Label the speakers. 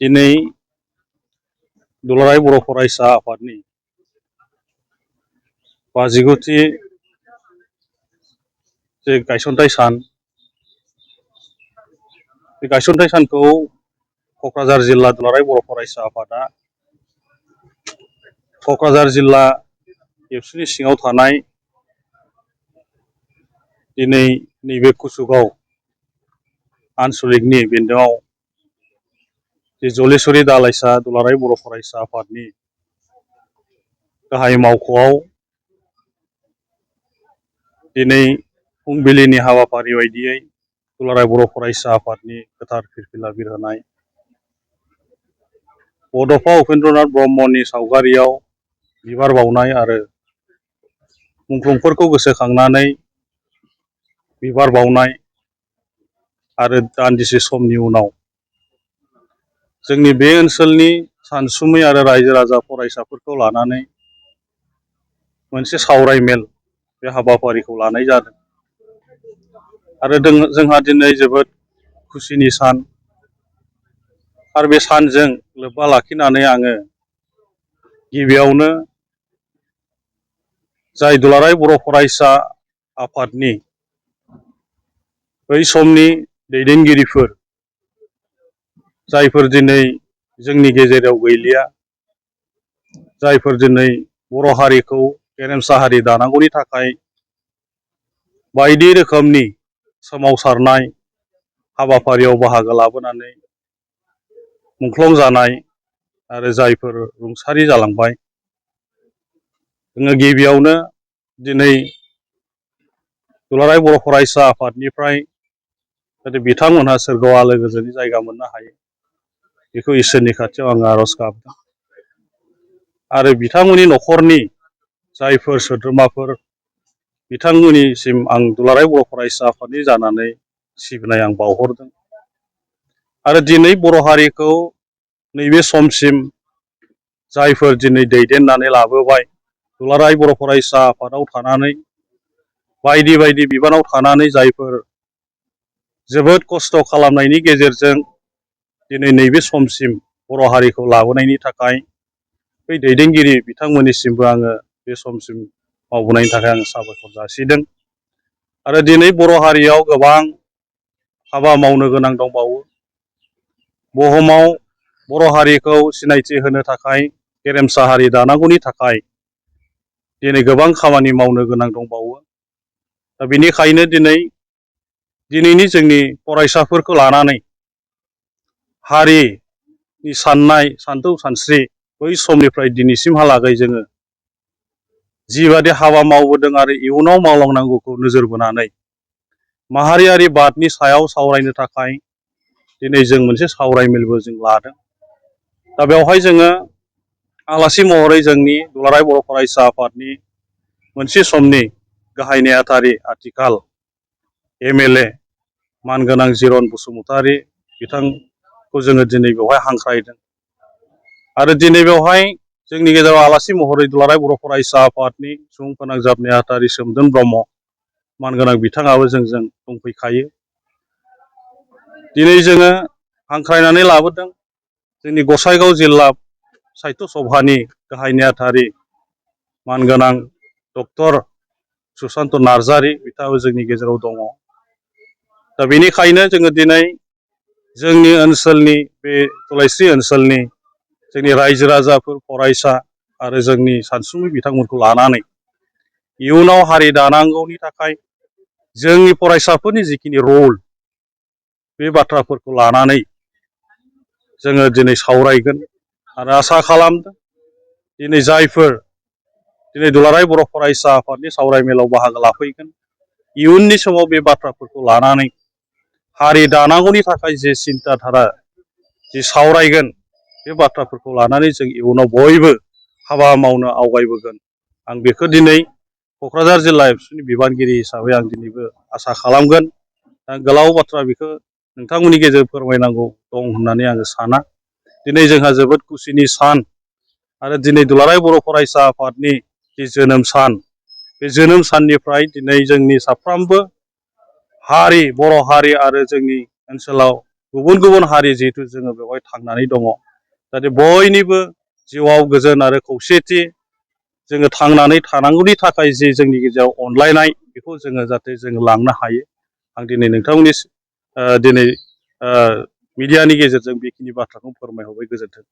Speaker 1: दिनै दुलाराय बर' फरायसा आफादनि 59थि जे गायसनथाइ सान बे गायसनथाइ सानखौ क'क्राझार जिल्ला दुलाराय बर' फरायसा आफादा क'क्राझार जिल्ला एबसुनि सिङाव थानाय दिनै नैबे कुसुगाव आनसलिकनि बेन्दोआव जे जलेस्वरी दालाइसा दुलाराय बर' फरायसा आफादनि गाहाय मावख'आव दिनै फुंबिलिनि हाबाफारि बायदियै दुलाराय बर' फरायसा आफादनि गोथार फिरफिला बिरहोनाय बड'फा उपेन्द्रनाथ ब्रह्मनि सावगारियाव बिबार बावनाय आरो मुंख्लंफोरखौ गोसोखांनानै बिबार बावनाय आरो दान्दिसे समनि उनाव जोंनि बे ओनसोलनि सानसुमै आरो रायजो राजा फरायसाफोरखौ लानानै मोनसे सावरायमेल बे हाबाफारिखौ लानाय जादों आरो जोंहा दिनै जोबोद खुसिनि सान आरो बे सानजों लोब्बा लाखिनानै आङो गिबियावनो जाय दुलाराय बर' फरायसा आफादनि बै समनि दैदेनगिरिफोर जायफोर दिनै जोंनि गेजेराव गैलिया जायफोर दिनै बर' हारिखौ गेरेमसा हारि दानांगौनि थाखाय बायदि रोखोमनि सोमावसारनाय हाबाफारियाव बाहागो लाबोनानै मुंख्लं जानाय आरो जायफोर रुंसारि जालांबाय जोङो गिबियावनो दिनै दुलाराय बर' फरायसा आफादनिफ्राय जाहाथे बिथांमोनहा सोरगोआव आलो गोजोननि जायगा मोननो हायो बेखौ इसोरनि खाथियाव आङो आर'ज गाबदों आरो बिथांमोननि न'खरनि जायफोर सोद्रोमाफोर बिथांमोननिसिम आं दुलाराय बर' फरायसा आफादनि जानानै सिबिनाय आं बावहरदों आरो दिनै बर' हारिखौ नैबे समसिम जायफोर दिनै दैदेननानै लाबोबाय दुलाराय बर' फरायसा आफादाव थानानै बायदि बायदि बिबानाव थानानै जायफोर जोबोद खस्थ' खालामनायनि गेजेरजों दिनै नैबे समसिम बर' हारिखौ लाबोनायनि थाखाय बै दैदेनगिरि बिथांमोननिसिमबो आङो बे समसिम मावबोनायनि थाखाय आङो साबायखर जासिदों आरो दिनै बर' हारियाव गोबां हाबा मावनो गोनां दंबावो बुहुमाव बर' हारिखौ सिनायथि होनो थाखाय गेरेमसा हारि दानांगौनि थाखाय दिनै गोबां खामानि मावनो गोनां दंबावो दा बेनिखायनो दिनैनि जोंनि फरायसाफोरखौ लानानै हारिनि साननाय सानथौ सानस्रि बै समनिफ्राय दिनैसिमहालागै जोङो जिबादि हाबा मावबोदों आरो इयुनाव मावलांनांगौखौ नोजोर बोनानै माहारियारि बादनि सायाव सावरायनो थाखाय दिनै जों मोनसे सावरायमेलबो जों लादों दा बेवहाय जोङो आलासि महरै जोंनि दुलाराय बर' फरायसा आफादनि मोनसे समनि गाहाय नेहाथारि आथिखाल MLA मानगोनां जिरन बसुमतारी बिथांखौ जोङो दिनै बेवहाय हांख्रायदों आरो दिनै बेवहाय जोंनि गेजेराव आलासि महरै दुलाराय बर' फरायसा आफादनि सुबुं फोनांजाब नेहाथारि सोमदोन ब्रह्म मानगोनां बिथाङाबो जोंजों दंफैखायो दिनै जोङो हांख्रायनानै लाबोदों जोंनि गसाइगाव जिल्ला साहित्य सभानि गाहाय नेहाथारि मानगोनां डक्टर सुसान्त नार्जारी बिथाङाबो जोंनि गेजेराव दङ दा बेनिखायनो जोङो दिनै जोंनि ओनसोलनि बे थुलाइस्रि ओनसोलनि जोंनि रायजो राजाफोर फरायसा आरो जोंनि सानसुमै बिथांमोनखौ लानानै इयुनाव हारि दानांगौनि थाखाय जोंनि फरायसाफोरनि जिखिनि रल बे बाथ्राफोरखौ लानानै जोङो दिनै सावरायगोन आरो आसा खालामदों दिनै जायफोर दिनै दुलाराय बर' फरायसा आफादनि सावरायमेलाव बाहागो लाफैगोन इयुननि समाव बे बाथ्राफोरखौ लानानै हारि दानांगौनि थाखाय जे सिन्ता धारा जि सावरायगोन बे बाथ्राफोरखौ लानानै जों इयुनाव बयबो हाबा मावनो आवगायबोगोन आं बेखौ दिनै क'क्राझार जिल्ला एबसुनि बिबानगिरि हिसाबै आं दिनैबो आसा खालामगोन दा गोलाव बाथ्रा बेखौ नोंथांमोननि गेजेराव फोरमायनांगौ दं होननानै आङो साना दिनै जोंहा जोबोद खुसिनि सान आरो दिनै दुलाराय बर' फरायसा आफादनि जि जोनोम सान बे जोनोम साननिफ्राय दिनै जोंनि साफ्रोमबो हारि बर' हारि आरो जोंनि ओनसोलाव गुबुन गुबुन हारि जिहेथु जोङो बेवहाय थांनानै दङ जाहाथे बयनिबो जिउआव गोजोन आरो खौसेथि जोङो थांनानै थानांगौनि थाखाय जे जोंनि गेजेराव अनलायनाय बेखौ जोङो जाहाथे जों लांनो हायो आं दिनै नोंथांमोननि दिनै मिडियानि गेजेरजों बेखिनि बाथ्राखौ फोरमायहरबाय गोजोन्थों।